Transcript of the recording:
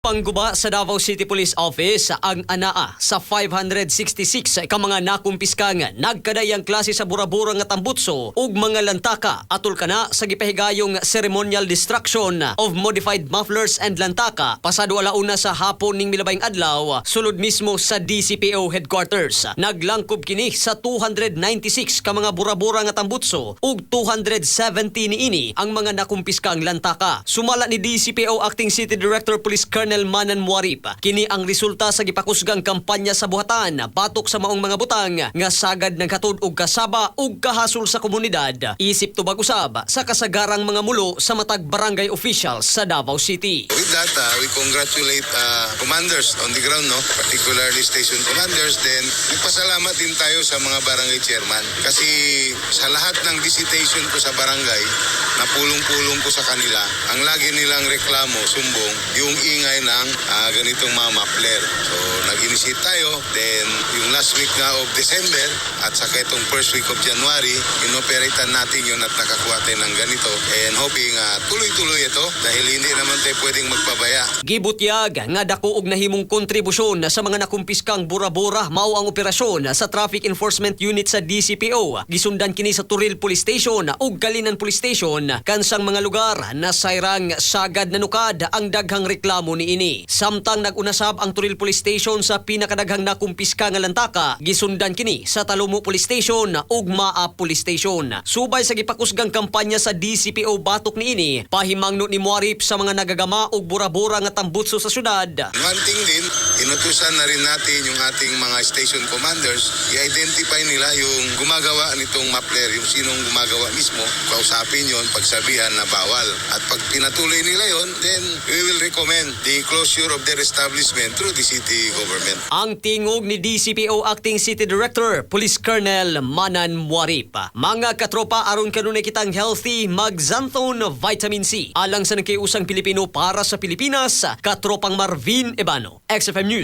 Gipangguba sa Davao City Police Office ang anaa sa 566 ka mga nakumpiskang nagkadayang klase sa burabura nga tambutso ug mga lantaka atol kana sa gipahigayong ceremonial destruction of modified mufflers and lantaka pasado 1:00 sa hapon ning milabayng adlaw, sulod mismo sa DCPO headquarters. Naglangkob kini sa 296 ka mga burabura nga tambutso ug 270 niini ang mga nakumpiskang lantaka. Sumala ni DCPO Acting City Director Police Colonel Manan Muarip, kini ang resulta sa gipakusgang kampanya sa buhatan batok sa maong mga butang nga sagad naghatod og kasaba ug kahasol sa komunidad. Isip tubag usab sa kasagarang mga mulo sa matag barangay officials sa Davao City. With that, we congratulate commanders on the ground, no? Particularly station commanders. Then, nagpasalamat din tayo sa mga barangay chairman. Kasi sa lahat ng visitation ko sa barangay, napulong-pulong ko sa kanila, ang lagi nilang reklamo, sumbong, yung ingay ng ganitong mga muffler. So, nag-initiate tayo. Then, yung last week nga of December at saka itong first week of January, inoperate natin yun at nakakuha tayo ng ganito. And hoping tuloy-tuloy ito dahil hindi naman tayo pwedeng magpabaya. Gibutyag nga dako og nahimong kontribusyon sa mga nakumpiskang bura-bura mao ang operasyon sa Traffic Enforcement Unit sa DCPO. Gisundan kini sa Toril Police Station ug Calinan Police Station kansang mga lugar na sayrang sagad nanukad ang daghang reklamo niini. Samtang nag-unasab ang Toril Police Station sa pinakadaghang nakumpiska nga lantaka, gisundan kini sa Talomo Police Station ug Maa Police Station. Subay sa gipakusgang kampanya sa DCPO batok niini, pahimangno ni Muarip sa mga nagagama og bura-bura nga tambutso sa syudad. One thing din, inutusan na rin natin yung ating mga station commanders, i-identify nila yung gumagawa nitong muffler, yung sinong gumagawa mismo, kausapin yon, pagsabihan na bawal. At pag pinatuloy nila yon, then we will recommend the closure of their establishment through the city government. Ang tingog ni DCPO Acting City Director, Police Colonel Manan Muarip. Mga katropa, aron kanunay kitang healthy, mag-Xanthone Vitamin C. Alang sa nagkiusang Pilipino para sa Pilipinas, katropang Marvin Ebano, XFM News.